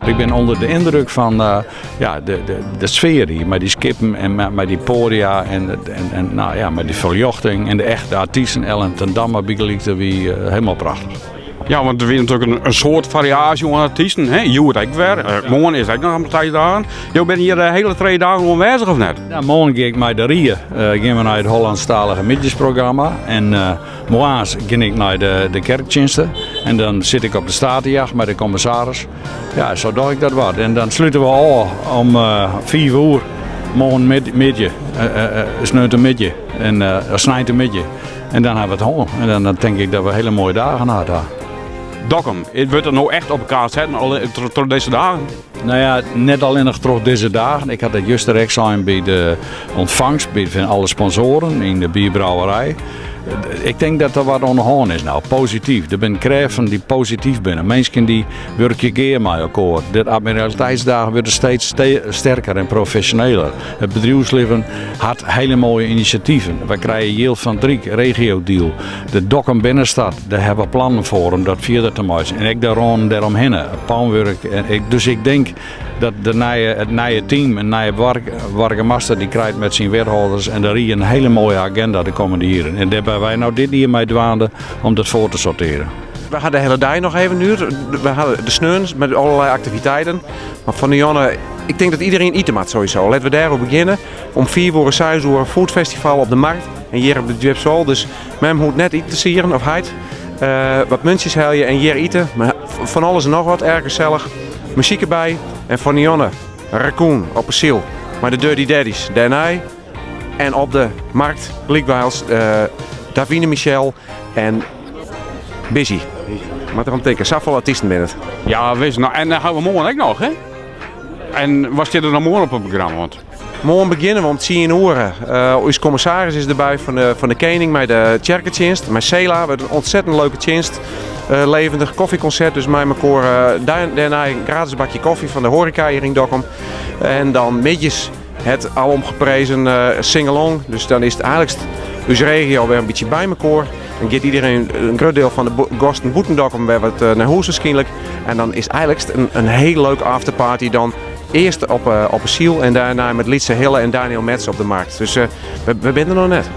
Ik bin ûnder de yndruk fan ja, de sfear hjir mei dy skippen en mei dy poadia en, en nou ja, mei dy ferljochting en de echte artysten. Ellen ten Damme bygelyks, dat wie hielendal prachtich. Ja, want der wie natuerlik in soad fariaasje oan artysten. Hè? Hjoed ek wer, moarn is ek noch in partij dagen. Jo binne hjir de hiele trije dagen oanwêzich of net? Ja, moarn gean ik mei de rie gean we nei it Hollandstalige middeisprogramma. En moarns gean ik nei de kerktsjinsten. En dan sit ik op de Statenjacht mei de kommissaris. Ja, sa doch ik dat wat. En dan slute we ôf om 5 oer moarn middei, sneontemiddei en sneintemiddei. En dan ha we it hân. En dan tink ik dat we hiele moaie dagen hân ha. Dokkum, it wurdt der no echt op 'e kaart setten troch dizze dagen? Nou ja, net allinnich troch dizze dagen. Ik ha dat juster ek sein by de ûntfangst by fan alle sponsoaren yn de bierbrouwerij. Ik tink dat der wat oan de hân is no, posityf. Der binne krêften dy't posityf binne. Minsken dy't wurkje gear mei elkoar. De Admiraliteitsdagen wurde steeds sterker en profesjoneler. It bedriuwslibben hat hiele moaie inisjativen. Wy krije jild fan it Ryk, regiodeal. De Dokkum Binnenstad, dêr hawwe we plannen foar om dat fierder te meitsjen. En ek de rânen dêromhinne, it pânwurk. Dus ik tink dat de nije, it nije team, in nije boargemaster, dy krijt met syn wethâlders en de rie in hiele moaie agenda de kommende jierren. En dêr binne wy no dit jier mei dwaande om dat foar te sortearjen. We ha de hiele dei noch even nuer. We ha de sneons mei allerlei aktiviteiten. Mar fan de Janne, ik tink dat iedereen ite moat sowieso. Laten we dêroer begjinne. Om 5 oere, 6 oere foodfestival op de markt. En hjir op de Djipswâl. Dus mem hoecht net iten te sieren of heit. Wat muntsjes helje en hjir ite. Mar fan alles en noch wat, erch gesellich. Muzyk derby. En fan de Janne, Raccoon op 'e syl. Mei de Dirty Daddies. Dêrnei en op de markt lykwiles Davine Michelle en Bizzey. Moat der om tinke, safolle artysten binne it. Ja, wis. No, en dan ha we moarn ek noch, hè? En wat stiet der dan moarn op it programma? Want Moarn begjinne we om tsien oere. Us kommissaris is derby fan de Kening mei de tsjerketsjinst, mei Sela. Wurdt in ontzettend leuke tsjinst. Levendig koffiekonsert dus mei mekoar. Dêrnei in gratis bakje kofje fan de hoareka hjir yn Dokkum. En dan middeis het alom geprezen sing-along. Dus dan is it eigenlik ús regio wer in bytsje by mekoar. Dan giet iedereen, in grut diel fan de gasten bûten Dokkum wer wat nei hûs waarskynlik. En dan is it eigenlik in hiel leuk afterparty dan. Earst op 'e syl en dêrnei met Lytse Hille en Daniel Metz op de markt. Dus we binne der noch net.